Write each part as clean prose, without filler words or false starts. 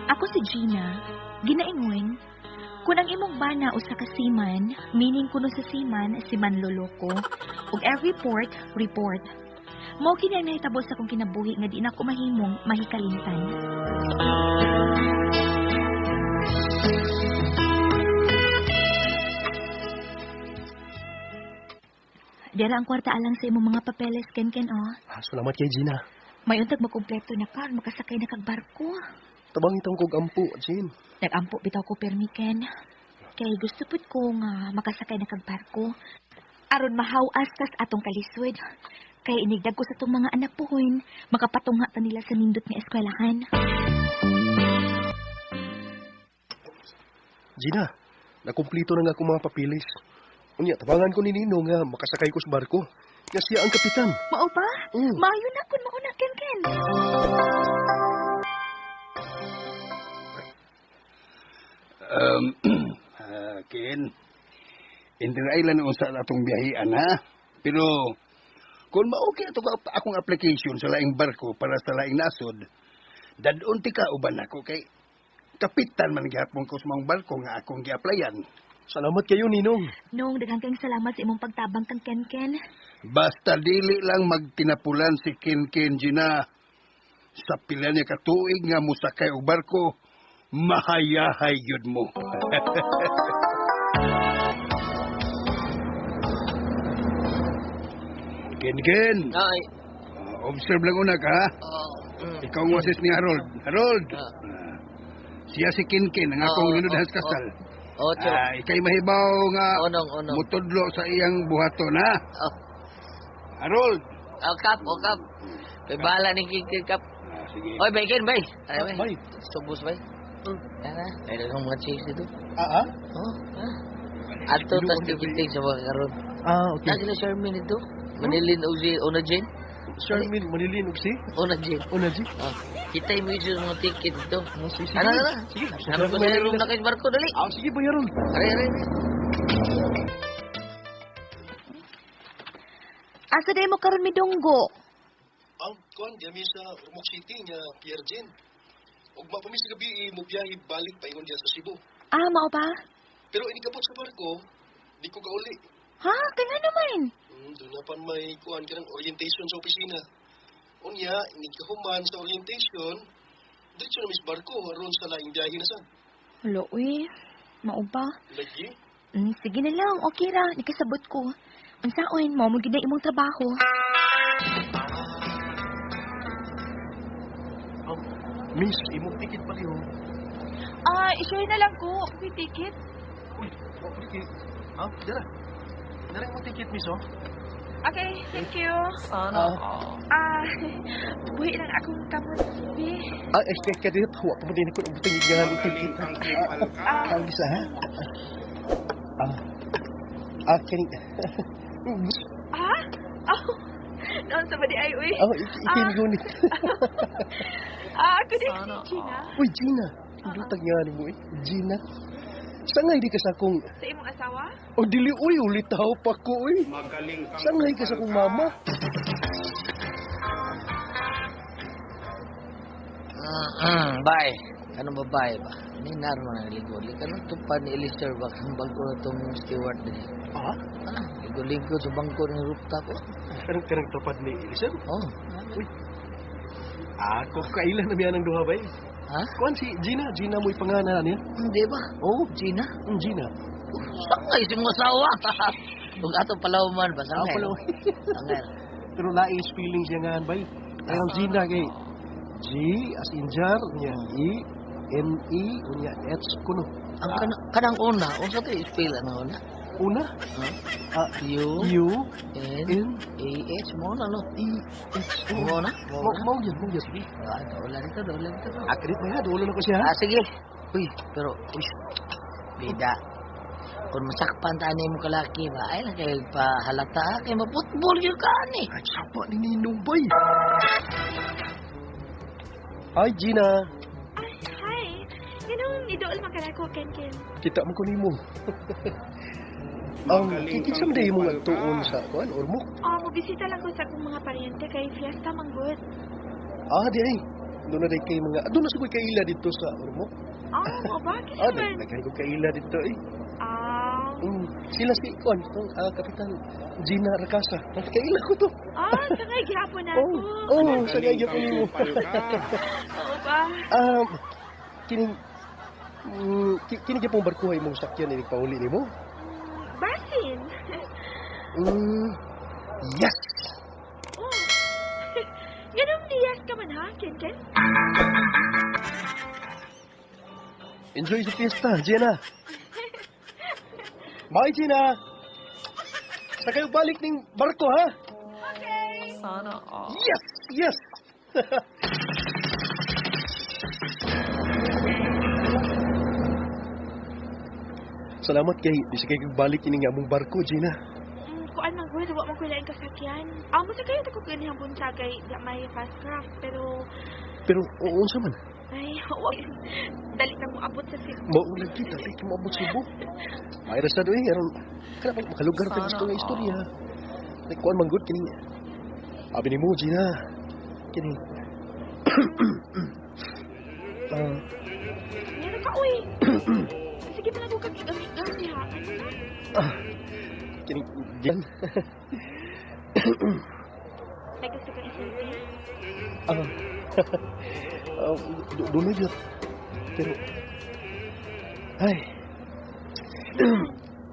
Ako si Gina, ginaingon, kung ang imong bana usa ka seaman, meaning kuno sa seaman, si manloloko, ug every port, report. Mao kini ang nahitabo sa akong kinabuhi nga di na ko mahimong mahikalimtan. Dira ang kwarta alang sa imong mga papeles, Ken-Ken, oh. Ah, salamat kay Gina. May untag makumpleto na ka, makasakay na kag barko. Tabang itong kog ampo, Jean. Nag-ampo bitaw ko permi, Ken. Kay gusto pud ko nga makasakay na kag barko. Aron mahawas tas atong kalisod. Kay inigdag ko sa itong mga anak puhon, makapatungha ta nila sa nindot nga eskwelahan. Gina, nakumplito na nga akong mga papilis. Unya, tabangan ko ni Nino nga makasakay ko sa barko. Nga siya ang kapitan. Mao ba? Mm. Maayo na kun mao na, Ken Ken. Ken, Inter Island unsa atong biyahian ha. Pero kung ma-okay ato akong application sa laing barko para sa laing nasod, dadon ti ka uban ako kay kapitan man gihapon ko sa mga barko nga akong gi-applyan. Salamat kayo, Ninong. Nung daghan kayong salamat sa imong pagtabang kang Ken Ken. Basta dili lang magtinapulan si Ken Ken Gina. Sa pila niya katuig nga mosakay og barko, mahayahay gyud mo. Ken Ken, Ay. Observe lang una ka ha. Oh. Ikaw ang wasis ni Harold. Harold! Ah. Siya si Ken Ken, ang akong Oo, linudhas oo, kasal. Oh, Ocho. Ikay mahibaw nga Onong, onong. mutudlo sa iyang buhaton ha. Oh. Harold! Oh, kap, oh, kap. Kay bahala ni Ken Ken, kap. Sige. Oy, bay, Ken, bay. Ay, bay. Bay. Subos, bay. Tara, may daghang mga chicks dito. Ah, ah? Oh, ah. Ato, tas tikitig sa mga karon. Ah, okay. Na sila Charmin dito. Manilin o si Ona Jane. Charmin, Manilin, ug si? Ona Jane. Una, G? Oh, kita mo yung mga ticket dito. Ah, sige, sige. Ano, ano? Sige, Ano ko sa room na kay barko, dali. Ah, sige, bay, Harold. Aray, aray. Asa day mo karon midunggo? Ang kuan gami sa Ormoc City nga Pierre Jean. Ug pa mi sa gabi mobiyahe balik paingon diya sa Cebu. Ah, mao ba? Pero inikabot sa barko, di ko kauli. Ha, kay nga naman. Doon na pan may kuan ka ng orientation sa opisina. Unya, inikahuman sa orientation, diretso na mis barko aron sa laing biyahe na sa. Hala, uy. Mao ba? Lagi? Sige na lang, okay ra, nikasabot ko. Unsaon, mao mo gid na imong trabaho. Miss, imong ticket pa liho. Ah, i-share na lang ko. Ako yung ticket. Uy, wa pa ticket. Ah, dara. Dara imong ticket, miss, oh. Okay, thank you. Sana. Ah, buhi lang akong kamot, bi. Ah, eh, kay kadiyot, wa pa man din ako nabutang nga ng ticket. Ah, Ang isa, ha? Ah, ah, kini. ah? Oh, noon sa badi ay, uy. Oh, ikini gunit. Ah, ako din si Gina. Uy, Gina. Dutag nga ni mo, eh. Gina. Sangay di ka sa akong... Sa imong asawa? O, dili, uy, ulitaw pa ko, uy. Sangay ka sa akong mama. Bye. Ano babae ba? Ni Narma na ligo. Kanong tupad ni Eliezer ba? Kang bago na itong steward din. Ah? Ah, ligo-ligo sa bangko ng rooftop. Oh. Kanong tupad ni Eliezer? Oh. Uy. Ako, kailan na miya ng duha ba, eh? Ha? Kuan si Gina. Gina mo'y pangalan niya. Hindi ba? Oh, Gina? Gina. Sangay si mga asawa. Ug ato palaw man ba? Ah, Sangay. palaw. Sangay. Pero laing spelling siya nga, bay. Kaya ang Gina kay G as in jar, niya E, N, E, unya H kuno. Ang kanang una, unsa to i-spell ang una? Una? Huh? Ah, U, U, N, N, A, H, mo na no? E, H. Mo na? Mo Mo na? mo yun, mo yun. Sige. Ah, dola nito, dola nito. Akrit na nga, dulo na ko siya. Ah, sige. Uy, pero, uy, bida. Kung masakpan ta mo kalaki ba, ay lang kayo pahalata, kay maputbol yun ka ni. Ay, sapa ni Ninong, bay. Hi, Gina. Ay, hi. Ganun, idool man ka na ko, Ken Ken. Kita mo ko nimo. Magaling Kinsa kang man day imong kupal adtuon ka. sa kuan Ormoc? Oh, mobisita lang ko sa akong mga paryente kay fiesta man gud. Ah, di ay. Doon na day kay mga doon na sa kaila dito sa Ormoc. Ah, mo ba? Kinsa Ah, man? nagkay ko kaila dito eh. Ah, Sila si kuan tong Kapitan Gina Racasa. Kaila ko to. ah, sangay gihapon na Oh, ako. oh, Magaling sa gaya kang nimo. kupal ka. Oo ba? Um, kining kini gyapon barko ay imong sakyan inig pauli nimo? Basin. Yes. Oh. Ganun niyas ka man ha, Ken Ken? Enjoy sa fiesta, Gina. Bye, Gina. Sa kayo balik ning barko, ha? Okay. Sana all. Yes! Yes! Salamat kay di sa kayo balik ini nga among barko, Gina. Kuan man gud, wa man ko laing kasakyan. Ah, mo sa kayo ta ko ganihang buntag kay di may fast craft pero Pero oo unsa man? ay wa dali ta mo abot sa Cebu. Maulag kita, di ka maabot Cebu. May rasa doy, aron kana pa makalugar ta gusto nga istorya. Like kuan man gud kini. Abi nimo, Gina. Kini. Ah, Meron ka uy. Sige pa lang ko kag igam diha. Ano na? ah, kini Jan. May gusto kang isulti? Ah. Ah, doon na yun. Pero, ay,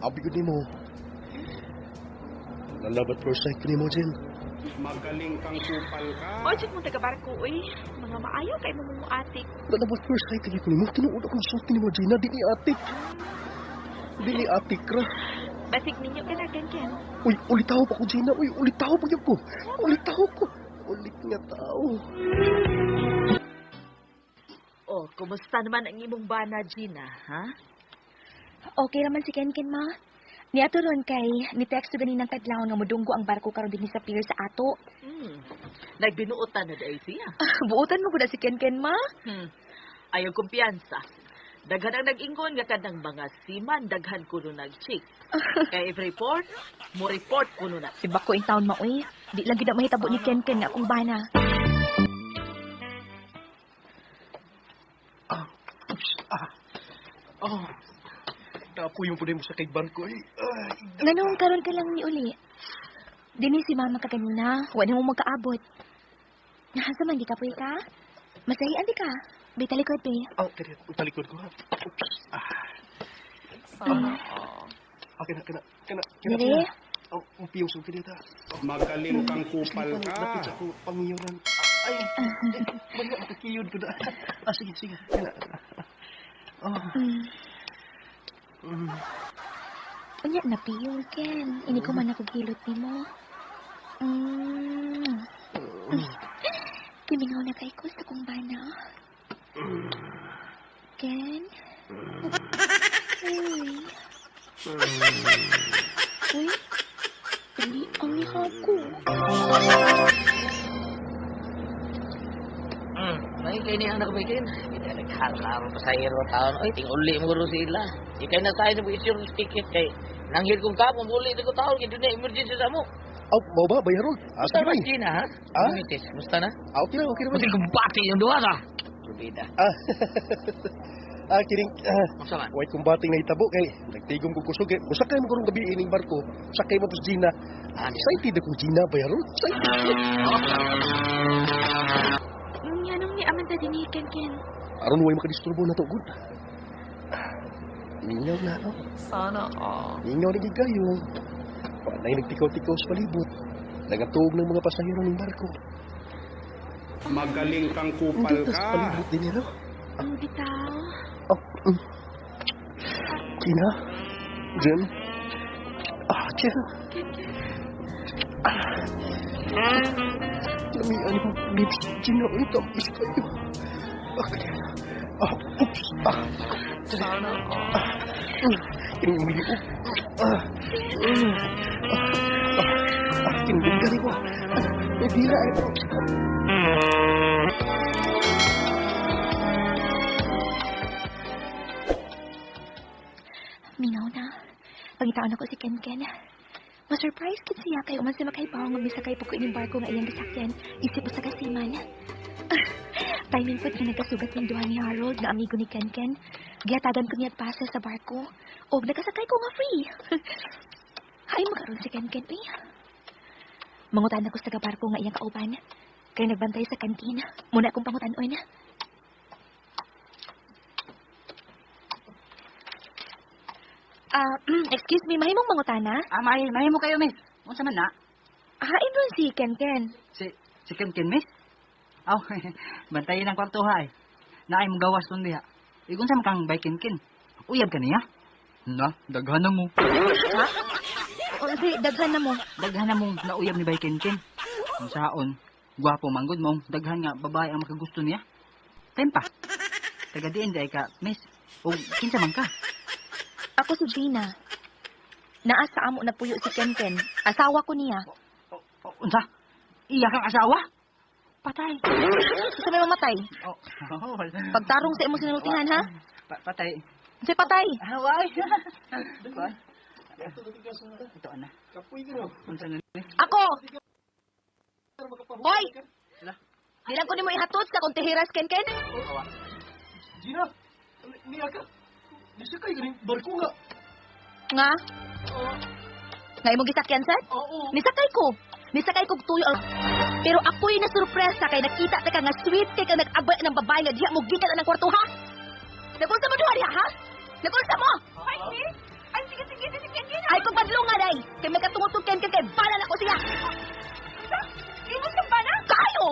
abi ko nimo. Lalabat first sight ko nimo, Jen. Magaling kang kupal ka. Oy, check mo taga barko uy. Mga maayo kay mo mo atik. Lalabat first sight ko nimo. Tinuod akong sulti nimo, Gina. Di ni atik. Di ni atik ra. Basig ninyo ka na Ken Ken. Uy, ulitaw pa ko, Gina. Uy, ulitaw pa ko. Ulitaw ko. Ulit nga tao. Oh, kumusta naman ang imong bana, Gina, ha? Okay raman si Ken Ken, ma. Niato ron kay ni texto ganinang kadlawon nga modunggo ang barko karon dinhi sa pier sa ato. Nagbinuotan na dai siya. Buotan mo gud si Ken Ken, ma. Ayaw kumpiyansa. Daghan ang nag-ingon nga kanang mga seaman, daghan kuno nag-chick. Kay if report, mo report kuno na. Si Bako in town ma uy. Di lang gid na mahitabo ni Ken Ken nga akong bana. Ah, oops, ah. Oh. Tapo yung pud mo sa kay barko eh. Ay, Nganong karon ka lang ni uli. Dini si mama ka kanina, wa na mo magkaabot. Nahasa man di ka puy ka? Masahian di ka. Bay talikod be. Oh, kaya talikod ko ha. Oops. Ah, Sana all. ah, kana kana kana kana. Dire? Oh, ang piyong sugod dito. Magaling kang kupal ka. Lapit sa ako pangiyonan. Ay, ay, wala makakiyod ko na. Ah, sige, sige. Kana. Oh. Unya na piyong Ken. Ini ko man ako gilot nimo. Kimingaw na kay ko sa kong bana. Ken? Uy. Uy. Dali ang ko. May kay ni ang nakabikin. Kita naghararo pasahero taon. Oy, tinguli mo ro sila. Ikay na tayo na issue ng ticket kay nanghil kong kapo muli ko taon kay dunay emergency sa mo. Oh, mau ba bay Harold? Ah, Musta sige na bay. Gina, ha? Ah? Mitis, musta na? Ah, okay na, okay na bay. Buti kumbati yung duha ka. Rubida. Ah. Ah, kining ah, Musta man? way kumbating na hitabo kay nagtigom kog kusog kay usakay mo karong gabi ining barko. Sakay mo pus Gina. Ah, di. Excited ako Gina bay Harold. Excited. Nganong ni aman ta dinhi Ken Ken? Aron way makadisturbo na to gud. Mingaw na no. Sana all. Mingaw na gid kayo. Walay nagtikaw-tikaw sa palibot. Nagatuog ng mga pasahero ng barko. Magaling kang kupal Nandito sa ka. palibot din yan, no? Ang bitaw. Oh, Gina? Jen? Ah, Jen. Ken Ken. Lamian yung lips. Gina, uy, tamis kayo. Ah, kaya. Ah, oops. Ah, Sana all. Kinumili. Ah, Ah, ah, ah, kinumili ko. Ah, may dila eh. Mingaw na. Pangita Pangitaon ako si Ken Ken. Ma-surprise kid siya kay uman siya makahibaw nga misakay po ko ining barko nga iyang gisakyan. Isip usa ka seaman. Timing pud nga nagkasugat ning duha ni Harold nga amigo ni Ken Ken. Gihatagan ko niya pase sa barko. Og nakasakay ko nga free. Hay makaroon si Ken Ken uy. Mangutan ako sa taga-barko nga iyang kauban. Kay nagbantay sa kantina. Muna akong pangutan-on. Ah, excuse me, mahimong mangutana? Ah, may mo kayo, miss. Unsa man na? Hain ron si Ken Ken. Si Ken Ken, miss? Aw, bantayin ang kwarto ha eh. Naay mo gawas nun diha. Igun sa kang bay Ken Ken. Uyab ka niya? Na, daghan na mo. Ha? O, si, daghan na mo. Daghan na mong nauyab ni bay Ken Ken. Kung saon, gwapo manggod mong daghan nga babae ang makagusto niya. Time pa. Taga diin day ka, miss. O kinsa man ka? Ako si Gina. Naa sa amo nagpuyo si Ken Ken. Asawa ko niya. O, unsa? Iya kang asawa? Patay. Sa may mamatay. Oh, oh, wala. Pagtarong sa imong sinultihan, ha? Patay. Sa patay. Ah, why? Ito ana. Kapoy ka no. Unsa na ni? Ako! Hoy! Di lang ko nimo ihatod sa kong tihiras, Ken Ken. Gina, niya ka. Di siya kay ganing barko nga. Nga? Nga imong gisakyan, sir? Oo. Nisakay ko. Nisakay kog tuyo. Pero ako'y nasurpresa kay nakita ta ka nga sweet kay ka nag-abay ng babae nga diha mo gikan ng kwarto, ha? Nagunsa mo duha diha, ha? Nagunsa mo? Ay, miss! Ay, sige, sige, sige, sige, sige. Ay kong padlungan ay! Kay may katungod Ken Ken kay bala na ko siya! Imos kang bana? Kayo!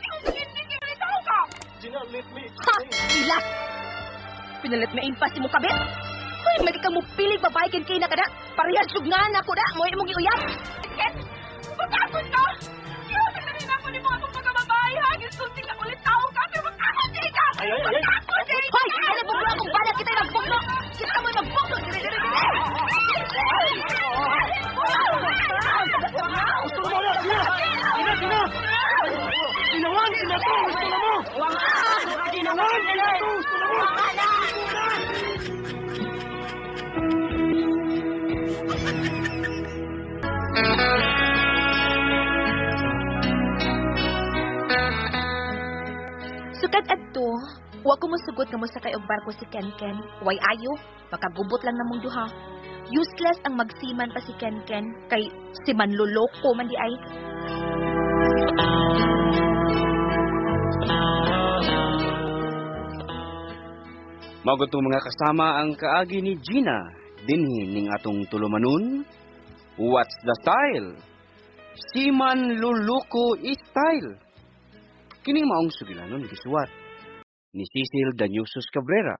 Sige, sige, sige, tao ka! Gina, let me Ha! Ila! Pinalit na impas mo kabit? Uy, may kang mupilig babae ken kina ka na. Parehas jud nga na ko na. Mo imong giuyab. Ken, magkakon ka! Kaya sa rin ako ni mga akong pagkababae, ha? Gisulti ka ulit tao ka, pero magkakon di ka! Ay, ay, ay. Magkakon di ka! Hoy! Ano buglo akong bala kita yung magbuglo! Kita mo yung magbuglo! Dire, dire, dire! Gusto na mo na, Gina! Gina, Gina! Ginawan, gina to! Gusto na mo! Ginawan, gina to! Gusto na mo! Sukad adto, wa ko mosugot nga mosakay og barko si Ken Ken. Way ayo, makagubot lang namong duha. Useless ang magsiman pa si Ken Ken kay si manloloko man di ay. Mao mga kasama ang kaagi ni Gina dinhi ning atong tulumanon. What's the style? Siman Luluko style. Kining maong sugilanon gisuwat ni Cecil Danyusos Cabrera.